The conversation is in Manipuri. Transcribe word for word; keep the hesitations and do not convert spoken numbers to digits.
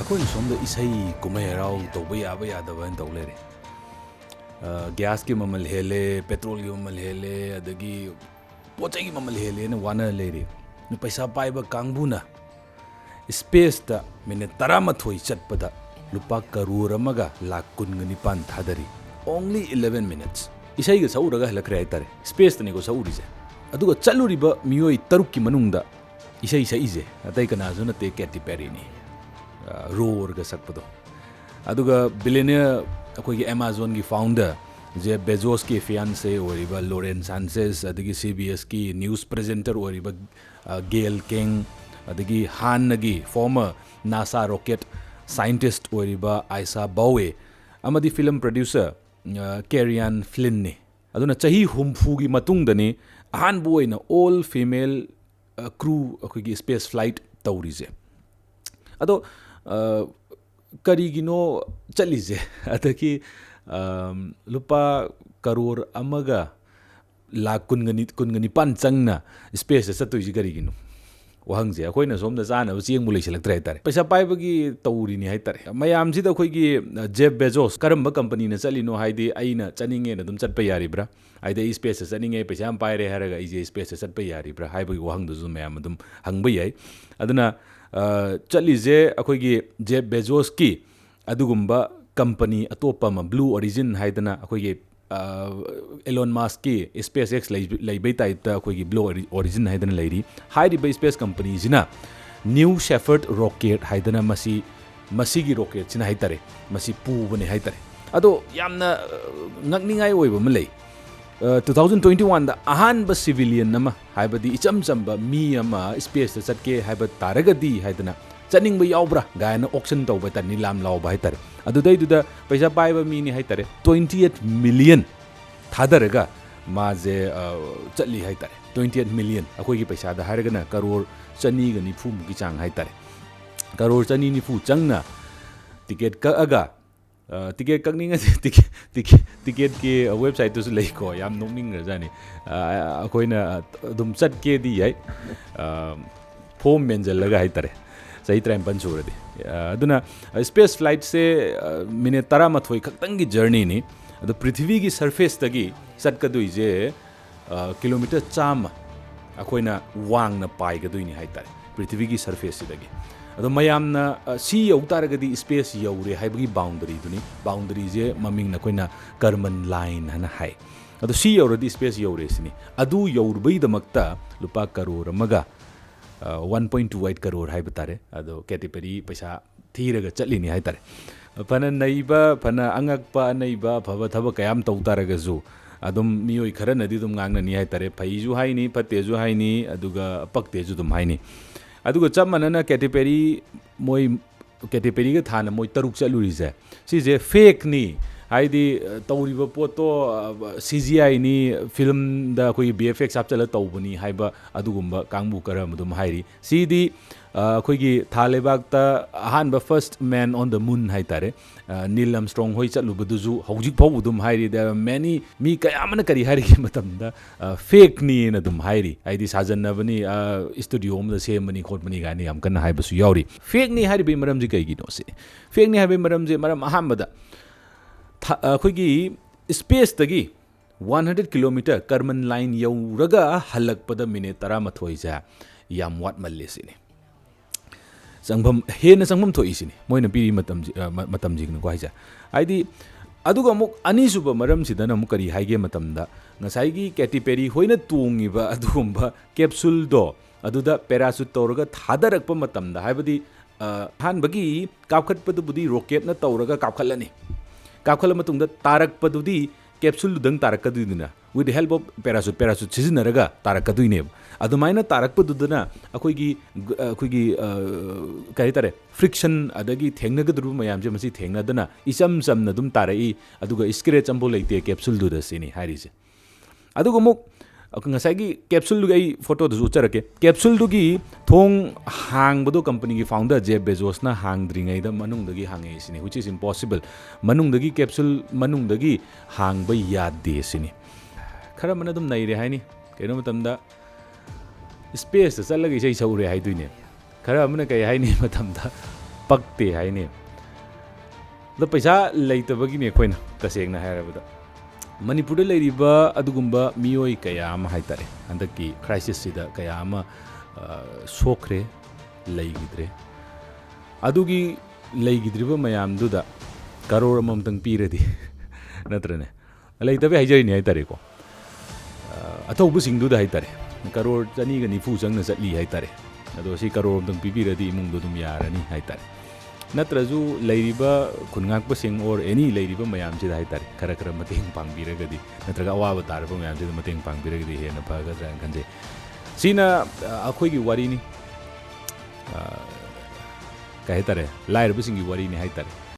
ꯑꯩꯈꯣꯏꯅ ꯁꯣꯝꯗ ꯏꯁꯩ ꯀꯨꯝꯍꯩ ꯍꯔꯥꯎ ꯇꯧꯕ ꯌꯥꯕ ꯌꯥꯗꯕ ꯍꯥꯏꯅ ꯇꯧ ꯂꯩꯔꯦ꯫ ꯑ, ꯒ꯭ꯌꯥꯁꯀꯤ ꯃꯃꯜ ꯍꯦꯜꯂꯦ, ꯄꯦꯇ꯭ꯔꯣꯜꯒꯤ ꯃꯃꯜ ꯍꯦꯜꯂꯦ, ꯑꯗꯒꯤ ꯄꯣꯠ ꯆꯩꯒꯤ ꯃꯃꯜ ꯍꯦꯜꯂꯦꯅ ꯋꯥꯅ ꯂꯩꯔꯦ꯫ ꯑꯗꯨ ꯄꯩꯁꯥ ꯄꯥꯏꯕ ꯀꯥꯡꯕꯨꯅ ꯁ꯭ꯄꯦꯁꯇ ꯃꯤꯅꯤꯠ ꯇꯔꯥꯃꯥꯊꯣꯏ ꯆꯠꯄꯗ ꯂꯨꯄꯥ ꯀꯔꯣꯔ ꯑꯃꯒ ꯂꯥꯛ ꯀꯨꯟꯒ ꯅꯤꯄꯥꯟ ꯊꯥꯗꯔꯤ꯫ Only eleven minutes꯫ ꯏꯁꯩꯒ ꯁꯛꯎꯔꯒ ꯍꯜꯂꯛꯈ꯭ꯔꯦ ꯍꯥꯏꯇꯥꯔꯦ꯫ ꯁ꯭ꯄꯦꯁꯇꯅꯤꯀꯣ ꯁꯛꯎꯔꯤꯁꯦ꯫ ꯑꯗꯨꯒ ꯆꯠꯂꯨꯔꯤꯕ ꯃꯤꯑꯣꯏ ꯇꯔꯨꯛꯀꯤ ꯃꯅꯨꯡꯗ ꯏꯁꯩ ꯁꯛꯏꯁꯦ ꯑꯇꯩ ꯀꯅꯥꯁꯨ ꯅꯠꯇꯦ, ꯀꯦꯇꯤ ꯄꯦꯔꯤꯅꯤ꯫ ꯑ, ꯔꯣꯔꯒ ꯁꯛꯄꯗꯣ꯫ ꯑꯗꯨꯒ billionaire, ꯑꯩꯈꯣꯏꯒꯤ Amazonꯒꯤ founder ꯖꯦꯐ ꯕꯦꯖꯣꯁꯀꯤ fiancée ꯑꯣꯏꯔꯤꯕ ꯂꯣꯔꯦꯟ ꯁꯥꯟꯆꯦꯖ, ꯑꯗꯒꯤ CBSꯀꯤ news presenter ꯑꯣꯏꯔꯤꯕ, ꯑ, ꯒꯦꯜ ꯀꯦꯡ, ꯑꯗꯒꯤ ꯍꯥꯟꯅꯒꯤ former NASA rocket scientist ꯑꯣꯏꯔꯤꯕ ꯑꯥꯏꯁꯥ ꯕꯥꯎꯋꯦ, ꯑꯃꯗꯤ film producer, ꯑ, ꯀꯦꯔꯤꯌꯥꯟ ꯐ꯭ꯂꯤꯟꯅꯤ꯫ ꯑꯗꯨꯅ ꯆꯍꯤ ꯍꯨꯝꯐꯨꯒꯤ ꯃꯇꯨꯡꯗꯅꯤ ꯑꯍꯥꯟꯕ ꯑꯣꯏꯅ all female, ꯑ, crew ꯑꯩꯈꯣꯏꯒꯤ space flight ꯇꯧꯔꯤꯁꯦ꯫ ꯑꯗꯣ, ꯑ, ꯀꯔꯤꯒꯤꯅꯣ ꯆꯠꯂꯤꯁꯦ? ꯑꯗꯒꯤ, ꯑꯝ, ꯂꯨꯄꯥ ꯀꯔꯣꯔ ꯑꯃꯒ ꯂꯥꯛ ꯀꯨꯟꯒ ꯅꯤ-, ꯀꯨꯟꯒ ꯅꯤꯄꯥꯟ ꯆꯪꯅ ꯁ꯭ꯄꯦꯁꯇ ꯆꯠꯇꯣꯏꯁꯤ ꯀꯔꯤꯒꯤꯅꯣ? ꯋꯥꯍꯪꯁꯦ ꯑꯩꯈꯣꯏꯅ ꯁꯣꯝꯗ ꯆꯥꯅꯕ ꯆꯦꯡꯕꯨ ꯂꯩꯁꯤꯜꯂꯛꯇ꯭ꯔꯦ ꯍꯥꯏꯇꯥꯔꯦ꯫ ꯄꯩꯁꯥ ꯄꯥꯏꯕꯒꯤ ꯇꯧꯔꯤꯅꯤ ꯍꯥꯏꯇꯥꯔꯦ꯫ ꯃꯌꯥꯝꯁꯤꯗ ꯑꯩꯈꯣꯏꯒꯤ, ꯑ, ꯖꯦꯐ ꯕꯦꯖꯣꯁ ꯀꯔꯝꯕ ꯀꯝꯄꯅꯤꯅ ꯆꯠꯂꯤꯅꯣ? ꯍꯥꯏꯗꯤ ꯑꯩꯅ ꯆꯠꯅꯤꯡꯉꯦꯅ ꯑꯗꯨꯝ ꯆꯠꯄ ꯌꯥꯔꯤꯕ꯭ꯔꯥ? ꯍꯥꯏꯗꯤ ꯑꯩ ꯁ꯭ꯄꯦꯁꯇ ꯆꯠꯅꯤꯡꯉꯦ, ꯄꯩꯁꯥ ꯌꯥꯝ ꯄꯥꯏꯔꯦ ꯍꯥꯏꯔꯒ ꯑꯩꯁꯦ ꯁ꯭ꯄꯦꯁꯇ ꯆꯠꯄ ꯌꯥꯔꯤꯕ꯭ꯔꯥ ꯍꯥꯏꯕꯒꯤ ꯋꯥꯍꯪꯗꯨꯁꯨ ꯃꯌꯥꯝ ꯑꯗꯨꯝ ꯍꯪꯕ ꯌꯥꯏ꯫ ꯑꯗꯨꯅ, ꯑ, ꯆꯠꯂꯤꯁꯦ ꯑꯩꯈꯣꯏꯒꯤ ꯖꯦꯐ ꯕꯦꯖꯣꯁꯀꯤ ꯑꯗꯨꯒꯨꯝꯕ ꯀꯝꯄꯅꯤ ꯑꯇꯣꯞꯄ ꯑꯃ, Blue Origin ꯍꯥꯏꯗꯅ ꯑꯩꯈꯣꯏꯒꯤ, ꯑ, ꯑꯦꯂꯣꯟ ꯃꯁꯛꯀꯤ SpaceX ꯂꯩ-, ꯂꯩꯕꯩ ꯇꯥꯏꯞꯇ ꯑꯩꯈꯣꯏꯒꯤ Blue Ori-, Origin ꯍꯥꯏꯗꯅ ꯂꯩꯔꯤ꯫ ꯍꯥꯏꯔꯤꯕ ꯁ꯭ꯄꯦꯁ ꯀꯝꯄꯅꯤꯁꯤꯅ New Shepard rocket ꯍꯥꯏꯗꯅ ꯃꯁꯤ, ꯃꯁꯤꯒꯤ ꯔꯣꯀꯦꯠꯁꯤꯅ ꯍꯥꯏꯇꯥꯔꯦ, ꯃꯁꯤ ꯄꯨꯕꯅꯦ ꯍꯥꯏꯇꯥꯔꯦ꯫ ꯑꯗꯣ ꯌꯥꯝꯅ, ꯑ, ꯉꯛꯅꯤꯡꯉꯥꯏ ꯑꯣꯏꯕ ꯑꯃ ꯂꯩ꯫ ꯑ, two thousand twenty oneꯗ ꯑꯍꯥꯟꯕ civilian ꯑꯃ, ꯍꯥꯏꯕꯗꯤ ꯏꯆꯝ ꯆꯝꯕ ꯃꯤ ꯑꯃ ꯁ꯭ꯄꯦꯁꯇ ꯆꯠꯀꯦ ꯍꯥꯏꯕ ꯇꯥꯔꯒꯗꯤ ꯍꯥꯏꯗꯅ, "ꯆꯠꯅꯤꯡꯕ ꯌꯥꯎꯕ꯭ꯔꯥ?" ꯀꯥꯏꯅ auction ꯇꯧꯕ ꯍꯥꯏꯇꯥꯔꯦ, ꯅꯤꯂꯥꯝ ꯂꯥꯎꯕ ꯍꯥꯏꯇꯥꯔꯦ꯫ ꯑꯗꯨꯗꯩꯗꯨꯗ ꯄꯩꯁꯥ ꯄꯥꯏꯕ ꯃꯤꯅꯤ ꯍꯥꯏꯇꯥꯔꯦ, twenty eight million ꯊꯥꯗꯔꯒ ꯃꯥꯁꯦ, ꯑ, ꯆꯠꯂꯤ ꯍꯥꯏꯇꯥꯔꯦ꯫ Twenty eight million ꯑꯩꯈꯣꯏꯒꯤ ꯄꯩꯁꯥꯗ ꯍꯥꯏꯔꯒꯅ ꯀꯔꯣꯔ ꯆꯅꯤꯒ ꯅꯤꯐꯨ ꯃꯨꯛꯀꯤ ꯆꯥꯡ ꯍꯥꯏꯇꯥꯔꯦ꯫ ꯀꯔꯣꯔ ꯆꯅꯤ ꯅꯤꯐꯨ ꯆꯪꯅ ꯇꯤꯀꯦꯠ ꯀꯛꯑꯒ, ꯑ, ꯇꯤꯀꯦꯠ ꯀꯛꯅꯤꯡꯉꯗꯤ ꯇꯤꯀꯦꯠ, ꯇꯤꯀꯦꯠ, ꯇꯤꯀꯦꯠꯀꯤ websiteꯇꯨꯁꯨ ꯂꯩꯀꯣ꯫ ꯌꯥꯝ ꯅꯣꯛꯅꯤꯡꯈ꯭ꯔꯖꯥꯠꯅꯤ꯫ ꯑ, ꯑꯩꯈꯣꯏꯅ ꯑꯗꯨꯝ ꯆꯠꯀꯦꯗꯤ ꯌꯥꯏ꯫ ꯑ, form ꯃꯦꯟꯁꯤꯜꯂꯒ ꯍꯥꯏꯇꯥꯔꯦ꯫ ꯆꯍꯤ ꯇꯔꯥꯅꯤꯄꯥꯟ ꯁꯨꯔꯗꯤ꯫ ꯑ, ꯑꯗꯨꯅ, ꯑ, space flightꯁꯦ, ꯑ, ꯃꯤꯅꯤꯠ ꯇꯔꯥꯃꯥꯊꯣꯏ ꯈꯛꯇꯪꯒꯤ journeyꯅꯤ꯫ ꯑꯗꯣ ꯄ꯭ꯔꯤꯊꯤꯕꯤꯒꯤ surfaceꯇꯒꯤ ꯆꯠꯀꯗꯣꯏꯁꯦ, ꯑ, ꯀꯤꯂꯣꯃꯤꯇꯔ ꯆꯥꯝꯃ ꯑꯩꯈꯣꯏꯅ ꯋꯥꯡꯅ ꯄꯥꯏꯒꯗꯣꯏꯅꯤ ꯍꯥꯏꯇꯥꯔꯦ, ꯄ꯭ꯔꯤꯊꯤꯕꯤꯒꯤ surfaceꯁꯤꯗꯒꯤ꯫ ꯑꯗꯣ ꯃꯌꯥꯝꯅ, ꯑ, ꯁꯤ ꯌꯧ ꯇꯥꯔꯒꯗꯤ space ꯌꯧꯔꯦ ꯍꯥꯏꯕꯒꯤ boundaryꯗꯨꯅꯤ꯫ Boundaryꯁꯦ ꯃꯃꯤꯡꯅ ꯑꯩꯈꯣꯏꯅ Kármán line ꯍꯥꯏꯅ ꯍꯥꯏ꯫ ꯑꯗꯣ ꯁꯤ ꯌꯧꯔꯗꯤ space ꯌꯧꯔꯦ ꯁꯤꯅꯤ꯫ ꯑꯗꯨ ꯌꯧꯔꯨꯕꯩꯗꯃꯛꯇ ꯂꯨꯄꯥ ꯀꯔꯣꯔ ꯑꯃꯒ, ꯑ, one point two eight crore ꯍꯥꯏꯕ ꯇꯥꯔꯦ꯫ ꯑꯗꯣ Katy Perry ꯄꯩꯁꯥ ꯊꯤꯔꯒ ꯆꯠꯂꯤꯅꯤ ꯍꯥꯏꯇꯥꯔꯦ꯫ ꯐꯅ ꯅꯩꯕ, ꯐꯅ ꯑꯉꯛꯄ, ꯑꯅꯩꯕ, ꯑꯐꯕ ꯊꯕꯛ ꯀꯌꯥꯝ ꯇꯧ ꯇꯥꯔꯒꯁꯨ, ꯑꯗꯨꯝ ꯃꯤꯑꯣꯏ ꯈꯔꯅꯗꯤ ꯑꯗꯨꯝ ꯉꯥꯡꯅꯅꯤ ꯍꯥꯏꯇꯥꯔꯦ꯫ ꯐꯩꯁꯨ ꯍꯥꯏꯅꯤ, ꯐꯠꯇꯦꯁꯨ ꯍꯥꯏꯅꯤ, ꯑꯗꯨꯒ ꯄꯛꯇꯦꯁꯨ ꯑꯗꯨꯝ ꯍꯥꯏꯅꯤ꯫ ꯑꯗꯨꯒ ꯆꯞ ꯃꯥꯟꯅꯅ Katy Perry, ꯃꯣꯏ Katy Perryꯒ ꯊꯥꯅ ꯃꯣꯏ ꯇꯔꯨꯛ ꯆꯠꯂꯨꯔꯤꯁꯦ, ꯁꯤꯁꯦ fakeꯅꯤ꯫ ꯍꯥꯏꯗꯤ, ꯑ, ꯇꯧꯔꯤꯕ ꯄꯣꯠꯇꯣ, ꯑ, CGIꯅꯤ, filmꯗ ꯑꯩꯈꯣꯏꯒꯤ VFX ꯍꯥꯞꯆꯜꯂ ꯇꯧꯕꯅꯤ ꯍꯥꯏꯕ ꯑꯗꯨꯒꯨꯝꯕ ꯀꯥꯡꯕꯨ ꯈꯔ ꯑꯃ ꯑꯗꯨꯝ ꯍꯥꯏꯔꯤ꯫ ꯁꯤꯗꯤ, ꯑ, ꯑꯩꯈꯣꯏꯒꯤ ꯊꯥ ꯂꯩꯕꯥꯛꯇ ꯑꯍꯥꯟꯕ first man on the moon ꯍꯥꯏꯇꯥꯔꯦ, ꯑ, ꯅꯤꯜ ꯑꯥꯔꯝꯁ꯭ꯇ꯭ꯔꯣꯡ ꯍꯣꯏ ꯆꯠꯂꯨꯕꯗꯨꯁꯨ ꯍꯧꯖꯤꯛ ꯐꯥꯎꯕ ꯑꯗꯨꯝ ꯍꯥꯏꯔꯤ꯫ There are many, ꯃꯤ ꯀꯌꯥ ꯑꯃꯅ ꯀꯔꯤ ꯍꯥꯏꯔꯤꯒꯦ ꯃꯇꯝꯗ, ꯑ, fakeꯅꯤꯅ ꯑꯗꯨꯝ ꯍꯥꯏꯔꯤ꯫ ꯍꯥꯏꯗꯤ ꯁꯥꯖꯟꯅꯕꯅꯤ, ꯑ, studio ꯑꯃꯗ ꯁꯦꯝꯕꯅꯤ ꯈꯣꯠꯄꯅꯤ ꯀꯥꯏꯅ ꯌꯥꯝ ꯀꯟꯅ ꯍꯥꯏꯕꯁꯨ ꯌꯥꯎꯔꯤ꯫ Fakeꯅꯤ ꯍꯥꯏꯔꯤꯕꯒꯤ ꯃꯔꯝꯁꯤ ꯀꯩꯒꯤꯅꯣ ꯁꯤ? Fakeꯅꯤ ꯍꯥꯏꯕꯒꯤ ꯃꯔꯝꯁꯦ, ꯃꯔꯝ ꯑꯍꯥꯟꯕꯗ, ꯊ-, ꯑꯩꯈꯣꯏꯒꯤ spaceꯇꯒꯤ one hundred kilometer Kármán line ꯌꯧꯔꯒ ꯍꯜꯂꯛꯄꯗ ꯃꯤꯅꯤꯠ ꯇꯔꯥꯃꯥꯊꯣꯏꯁꯦ ꯌꯥꯝ ꯋꯥꯠꯃꯜꯂꯦ ꯁꯤꯅꯤ꯫ ꯆꯪꯐꯝ, ꯍꯦꯟꯅ ꯆꯪꯐꯝ ꯊꯣꯛꯏ ꯁꯤꯅꯤ ꯃꯣꯏꯅ ꯄꯤꯔꯤ ꯃꯇꯝꯁꯤ-, ꯑ, ꯃ-, ꯃꯇꯝꯁꯤꯒꯤꯅꯀꯣ ꯍꯥꯏꯁꯦ꯫ ꯍꯥꯏꯗꯤ, ꯑꯗꯨꯒ ꯑꯃꯨꯛ ꯑꯅꯤꯁꯨꯕ ꯃꯔꯝꯁꯤꯗꯅ ꯑꯃꯨꯛ ꯀꯔꯤ ꯍꯥꯏꯒꯦ ꯃꯇꯝꯗ, ꯉꯁꯥꯏꯒꯤ Katy Perry ꯍꯣꯏꯅ ꯇꯣꯡꯉꯤꯕ ꯑꯗꯨꯒꯨꯝꯕ capsuleꯗꯣ ꯑꯗꯨꯗ parachute ꯇꯧꯔꯒ ꯊꯥꯗꯔꯛꯄ ꯃꯇꯝꯗ, ꯍꯥꯏꯕꯗꯤ, ꯑ, ꯑꯍꯥꯟꯕꯒꯤ ꯀꯥꯞꯈꯠꯄꯗꯨꯕꯨꯗꯤ rocketꯅ ꯇꯧꯔꯒ ꯀꯥꯞꯈꯠꯂꯅꯤ꯫ ꯀꯥꯞꯈꯠꯂ ꯃꯇꯨꯡꯗ ꯇꯥꯔꯛꯄꯗꯨꯗꯤ capsuleꯗꯨꯗꯪ ꯇꯥꯔꯛꯀꯗꯣꯏꯅꯤꯅ, with the help of parachute, parachute ꯁꯤꯖꯤꯟꯅꯔꯒ ꯇꯥꯔꯛꯀꯗꯣꯏꯅꯦꯕ꯫ ꯑꯗꯨꯃꯥꯏꯅ ꯇꯥꯔꯛꯄꯗꯨꯗꯅ ꯑꯩꯈꯣꯏꯒꯤ, ꯑ, ꯑꯩꯈꯣꯏꯒꯤ, ꯑ, ꯀꯩ ꯍꯥꯏꯇꯥꯔꯦ, friction ꯑꯗꯒꯤ ꯊꯦꯡꯅꯒꯗꯧꯔꯤꯕ ꯃꯌꯥꯝꯁꯦ ꯃꯁꯤ ꯊꯦꯡꯅꯗꯅ ꯏꯆꯝ ꯆꯝꯅ ꯑꯗꯨꯝ ꯇꯥꯔꯛꯏ, ꯑꯗꯨꯒ scratch ꯑꯃꯐꯥꯎ ꯂꯩꯇꯦ capsuleꯗꯨꯗ ꯁꯤꯅꯤ ꯍꯥꯏꯔꯤꯁꯦ꯫ ꯑꯗꯨꯒ ꯑꯃꯨꯛ ꯉꯁꯥꯏꯒꯤ capsuleꯗꯨꯒꯤ ꯑꯩ photoꯗꯨꯁꯨ ꯎꯠꯆꯔꯛꯀꯦ꯫ Capsuleꯗꯨꯒꯤ ꯊꯣꯡ ꯍꯥꯡꯕꯗꯣ companyꯒꯤ founder Jeff Bezosꯅ ꯍꯥꯡꯗ꯭ꯔꯤꯉꯩꯗ ꯃꯅꯨꯡꯗꯒꯤ ꯍꯥꯡꯉꯛꯏ ꯁꯤꯅꯤ, which is impossible꯫ ꯃꯅꯨꯡꯗꯒꯤ, capsule ꯃꯅꯨꯡꯗꯒꯤ ꯍꯥꯡꯕ ꯌꯥꯗꯦ ꯁꯤꯅꯤ꯫ ꯈꯔ ꯑꯃꯅ ꯑꯗꯨꯝ ꯅꯩꯔꯦ ꯍꯥꯏꯅꯤ꯫ ꯀꯩꯅꯣ ꯃꯇꯝꯗ spaceꯇ ꯆꯠꯂꯒ ꯏꯁꯩ ꯁꯛꯎꯔꯦ ꯍꯥꯏꯗꯣꯏꯅꯦ꯫ ꯈꯔ ꯑꯃꯅ ꯀꯩ ꯍꯥꯏꯅꯤ ꯃꯇꯝꯗ ꯄꯛꯇꯦ ꯍꯥꯏꯅꯤ꯫ ꯑꯗꯣ ꯄꯩꯁꯥ ꯂꯩꯇꯕꯒꯤꯅꯤ ꯑꯩꯈꯣꯏꯅ, ꯇꯁꯦꯡꯅ ꯍꯥꯏꯔꯕꯗ꯫ ꯃꯅꯤꯄꯨꯔꯗ ꯂꯩꯔꯤꯕ ꯑꯗꯨꯒꯨꯝꯕ ꯃꯤꯑꯣꯏ ꯀꯌꯥ ꯑꯃ ꯍꯥꯏꯇꯥꯔꯦ, ꯍꯟꯗꯛꯀꯤ crisis ꯁꯤꯗ ꯀꯌꯥ ꯑꯃ, ꯑ, ꯁꯣꯛꯈ꯭ꯔꯦ, ꯂꯩꯈꯤꯗ꯭ꯔꯦ꯫ ꯑꯗꯨꯒꯤ ꯂꯩꯈꯤꯗ꯭ꯔꯤꯕ ꯃꯌꯥꯝꯗꯨꯗ ꯀꯔꯣꯔ ꯑꯃꯃꯝꯇꯪ ꯄꯤꯔꯗꯤ, ꯅꯠꯇ꯭ꯔꯅꯦ? ꯂꯩꯇꯕꯩ ꯍꯥꯏꯖꯔꯤꯅꯦ ꯍꯥꯏꯇꯥꯔꯦꯀꯣ꯫ ꯑ, ꯑꯊꯧꯕꯁꯤꯡꯗꯨꯗ ꯍꯥꯏꯇꯥꯔꯦ, ꯀꯔꯣꯔ ꯆꯅꯤꯒ ꯅꯤꯐꯨ ꯆꯪꯅ ꯆꯠꯂꯤ ꯍꯥꯏꯇꯥꯔꯦ꯫ ꯑꯗꯣ ꯁꯤ ꯀꯔꯣꯔ ꯑꯃꯇꯪ ꯄꯤꯕꯤꯔꯗꯤ ꯏꯃꯨꯡꯗꯣ ꯑꯗꯨꯝ ꯌꯥꯔꯅꯤ ꯍꯥꯏꯇꯥꯔꯦ꯫ ꯅꯠꯇ꯭ꯔꯁꯨ ꯂꯩꯔꯤꯕ ꯈꯨꯟ ꯉꯥꯛꯄꯁꯤꯡ or any ꯂꯩꯔꯤꯕ ꯃꯌꯥꯝꯁꯤꯗ ꯍꯥꯏꯇꯥꯔꯦ, ꯈꯔ ꯈꯔ ꯃꯇꯦꯡ ꯄꯥꯡꯕꯤꯔꯒꯗꯤ, ꯅꯠꯇ꯭ꯔꯒ ꯑꯋꯥꯕ ꯇꯥꯔꯕ ꯃꯌꯥꯝꯁꯤꯗ ꯃꯇꯦꯡ ꯄꯥꯡꯕꯤꯔꯒꯗꯤ ꯍꯦꯟꯅ ꯐꯒꯗ꯭ꯔꯥ ꯍꯥꯏꯅ ꯈꯟꯖꯩ꯫ ꯁꯤꯅ, ꯑ, ꯑꯩꯈꯣꯏꯒꯤ ꯋꯥꯔꯤꯅꯤ꯫ ꯑ, ꯀꯩ ꯍꯥꯏꯇꯥꯔꯦ, ꯂꯥꯏꯔꯕꯁꯤꯡꯒꯤ ꯋꯥꯔꯤꯅꯤ ꯍꯥꯏꯇꯥꯔꯦ꯫